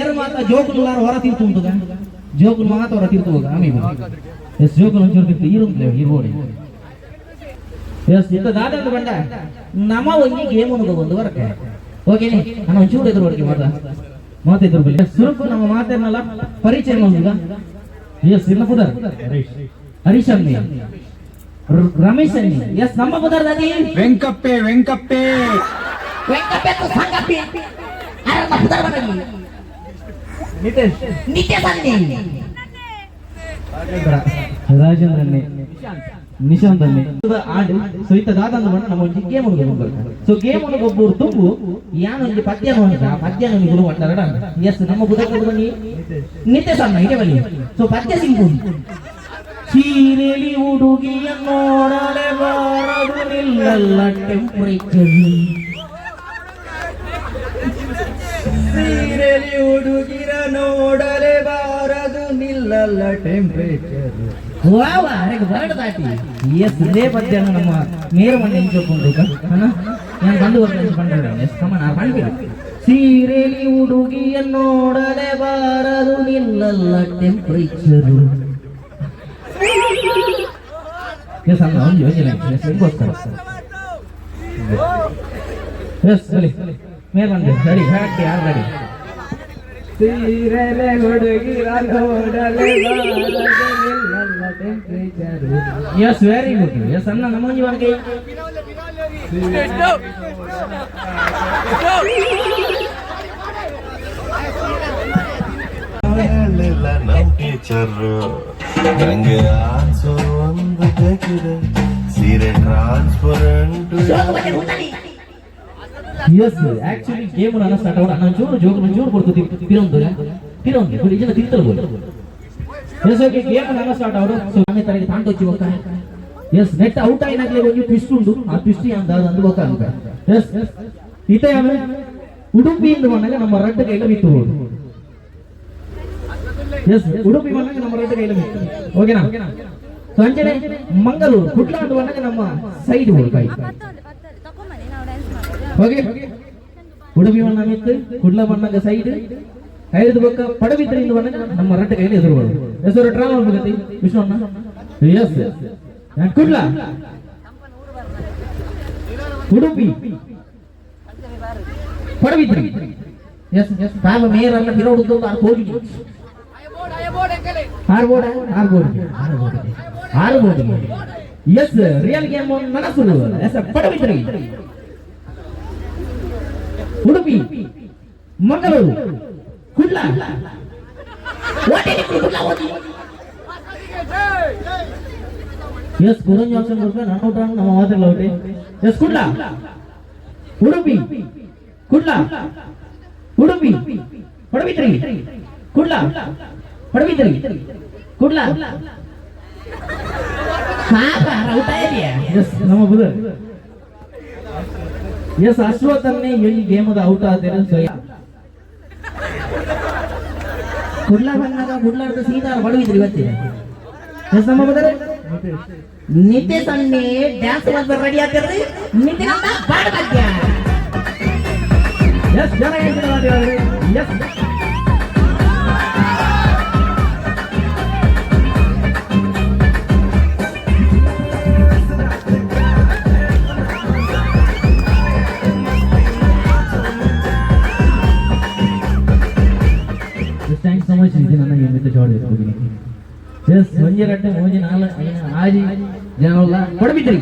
ಏರು ಮಾತ್ರ ಜೋಕುಲು ಹೊರ ತೀರ್ತು ಉಂಟುಗ ಜೋಕುಲು ಮಾತ್ರ ಹೊರ ತೀರ್ತು ಹೋಗ ಆಮಿ. ಎಸ್, ಜೋಕುಲು ಒಂಚೂರು ತೀರ್ತು ಈರುಂತ್ಲೆ ಈರೋಡಿ. ಎಸ್, ಇತ್ತ ದಾದಂದು ಬಂಡ ನಮ್ಮ ಒಂಜಿ ಗೇಮ್ ಒಂದು ಬರಕ್ಕೆ ಓಕೆನೆ. ನಾನು ಒಂಚೂರು ಎದುರು ಹೊಡಿಗೆ ಮಾತಾ ಮಾತಾದ್ರು ಬಲ್ಲಿ. ಸುರುಕು ನಮ್ಮ ಮಾತನ್ನಲ್ಲ ಪರಿಚಯ ಮಾಡುಗ. ಎಸ್, ಇಲ್ಲ ಪುದರ್ ಹರೀಶ್ ಅನ್ನಿ, ರಮೇಶ್ ಅನ್ನಿ. ಎಸ್, ನಮ್ಮ ಪುದರ್ ದಾದಿ? ವೆಂಕಪ್ಪೆ, ವೆಂಕಪ್ಪೆ. ವೆಂಕಪ್ಪೆ ಸಂಗಪ್ಪೆ ಅರನ್ನ ಪುದರ್ ಬರಲಿ. ನಿತೇಶ್. ನಿತ್ಯ ಅನ್ನಿ. ರಾಜೇಂದ್ರ ಅನ್ನಿ, ನಿಶಾಂತ್ ಅನ್ನಿ ಆಡು. ಸೊ ಇತ್ತ ದಾದಂದು ಬಣ್ಣ ನಮ್ಮ ಒಂಜಿ ಗೇಮ್ ಒಂದು. ಸೊ ಗೇಮ್ ಒಂದು ಗೊಬ್ಬರು ತುಂಬು ಯಾನ್ ಒಂಜಿ ಪದ್ಯ ನೋಡಿದ, ಆ ಪದ್ಯ ಗುರು ಅಂಟಾರಡ. ಎಸ್, ನಮ್ಮ ಬುಧಕದ ಬನ್ನಿ ನಿತ್ಯ ಸಣ್ಣ ಇದೆ ಬನ್ನಿ. ಸೊ ಪದ್ಯ ಸಿಂಪು. ಸೀರೆಲಿ ಹುಡುಗಿಯ ನೋಡಲೇಬಾರದು ನಿಲ್ಲಲ್ಲ ಟೆಂಪರೇಚರ್. ಸೀರೆಲಿ ಹುಡುಗಿರ ನೋಡಲೇಬಾರದು ನಿಲ್ಲಲ್ಲ ಟೆಂಪರೇಚರ್. ವಾ ವಾ, ಅರೆಗೆ ಬರಡ ದಾಟಿ. ಎಸ್, ಇದೇ ಪದ್ಯನ ನಮ್ಮ ನೇರ ಮಣ್ಣೆ ಎಂಚೊಕೊಂಡು ನಾನು ಬಂದು ಬರ್ತೀನಿ ಬಂದ. ಎಸ್, ಕಮನ್ ಬಂದ್ಬಿಡಿ. ಸೀರೆಲಿ ಹುಡುಗಿಯ ನೋಡಲೇಬಾರದು ನಿಲ್ಲಲ್ಲ ಟೆಂಪರೇಚರ್. ಎಸ್ ಅಲ್ಲ, ಒಂದು ಯೋಜನೆ. ಎಸ್, ಹೆಂಗೋಸ್ಕರ. ಎಸ್, ಬಲಿ ಮೇಲ್ ಬಂದೆ. ರೆಡಿ ಹ್ಯಾಪಿ ಯಾರು ರೆಡಿ? ಸೀರೆಲೆ ಹುಡುಗಿರ ನೋಡಲೇಬಾರದು ನಿಲ್ಲಲ್ಲ temperature. Yes, very good. Yes ಅಣ್ಣ, ನಮ್ಮ ಒಂಜಿ ವರ್ಗೆ. ಹೇಳಿಲ್ಲ ನಮ್ ಟೀಚರ್ ನಂಗೆ ಆನ್ಸರ್ ಒಂದು ಬೇಕಿದೆ, ಸೀರೆ ಟ್ರಾನ್ಸ್ಪರೆಂಟ್. ಎಸ್, ಆಕ್ಚುಲಿ ಗೇಮ್ ನನ್ನ ಸ್ಟಾರ್ಟ್ ಆಗೋಣ. ನಾನು ಚೂರು ಜೋಕ್ ಚೂರು ಕೊಡ್ತೀವಿ. ಪಿರೊಂದು ಪಿರೊಂದು ಬಿಡಿ ಜನ ತಿಂತಲು ಬೋಲ್. ಎಸ್, ಓಕೆ, ಗೇಮ್ ನನ್ನ ಸ್ಟಾರ್ಟ್ ಆಗೋದು. ಸೊ ಆಮೆ ತರಗೆ ತಾಂಟೊಚ್ಚಿ ಒಕ್ಕ. ಎಸ್, ನೆಟ್ ಔಟ್ అయిನಾಗ್ಲೇ ಒಂಜಿ ಟ್ವಿಸ್ಟ್ ಉಂಡು. ಆ ಟ್ವಿಸ್ಟ್ ಅಂದ ಅಂದು ಬೊಕ್ಕ ಅನ್ಕ. ಎಸ್, ಇತ್ತೆ ಆಮೆ ಉಡುಪಿ ಇಂದು ಬಂದಾಗ ನಮ್ಮ ರಡ್ಡ ಕೈಲ ಬಿತ್ತು ಹೋದು. ಎಸ್, ಉಡುಪಿ ಬಂದಾಗ ನಮ್ಮ ರಡ್ಡ ಕೈಲ ಬಿತ್ತು, ಓಕೆನಾ? ಸೊ ಅಂಚನೆ ಮಂಗಳೂರು, ಕುಡ್ಲ ಅಂದು ಬಂದಾಗ ನಮ್ಮ ಸೈಡ್ ಹೋಗಿ ಕೈ. ಓಕೆ, ಉಡುಪಿ ಬಣ್ಣ ಮಿತ್ತು, ಕುಡ್ಲ ಬಣ್ಣಗ ಸೈಡ್ ಐದು ಬೊಕ್ಕ ಪಡಬಿದ್ರಿಂದ ಬಂದಾಗ ನಮ್ಮ ರಡ್ಡ ಕೈಲಿ ಎದುರು ಬರೋದು. ಎಸ್, ಡ್ರಾ ಮಾಡ್ಬೇಕತಿ ವಿಷ್ಣು ಅಣ್ಣ. Yes, Kudla, Udupi, Padubidri. Yes yes, ಪಾಪ ಮೇರಲ್ಲ ಬಿರೋಡುದು ಆರು ಕೋಟಿ ಆರು ಬೋರ್ಡ್ ಆರು ಬೋರ್ಡ್ ಆರು ಬೋರ್ಡ್ ಆರು ಬೋರ್ಡ್. ಎಸ್, ರಿಯಲ್ ಗೇಮ್ ನನಸುರು. ಎಸ್, ಪಡಬಿದ್ರಿ, ಉಡುಪಿ, ಮಂಗಳೂರು, ಕುಡ್ಲ. ಓಟಿ. ಎಸ್, ಗುರಂಜ್ ಆಪ್ಷನ್ ಕೊಡ್ತಾರೆ. ನಾನು ಔಟ್, ನಮ್ಮ ಮಾತಿಲ್ಲ ಔಟ್. ಎಸ್, ಕುಡ್ಲ, ಉಡುಪಿ, ಕುಡ್ಲ, ಉಡುಪಿ, ಪಡಬಿದ್ರಿ, ಕುಡ್ಲ, ಪಡಬಿದ್ರಿ, ಕುಡ್ಲ. ಪಾಪ ಔಟ್ ಆಯ್ತಿಯಾ? ಎಸ್, ನಮ್ಮ ಬುಧ. ಎಸ್, ಅಶ್ವಥನ್ನೇ ಈ ಗೇಮ್ ಔಟ್ ಆದ್ರೆ. ಸೊ ಕುಡ್ಲ ಬಂದಾಗ ಕುಡ್ಲಾರ್ದ ಸೀದಾ ಬಡವಿದ್ರಿ ಇವತ್ತಿನ. ಎಸ್, ನಮ್ಮ ಬುಧರೆ. ನಿತ್ಯ ಸೊನ್ನೆ ಡ್ಯಾನ್ಸ್ ಮಾಡ್ತಾರೆ, ರೆಡಿ ಆಗ್ತಾರ್ರಿ. ನಿತ್ಯ ಬಾಡ ಪದ್ಯ. ಎಸ್, ಜನ ಹೇಳ್ತಾರೆ. ಎಸ್. Thanks so much. ಇದು ನನ್ನ ಮಿತ್ರ ಜೋಡಿ. ಎಸ್, ಒಂಜಿ ರಡ್ಡೆ ಮೂಜಿ ನಾಲ್ ಐದು ಆಜಿ ಜನಲ್ಲ. ಪಡಬಿದ್ರಿ.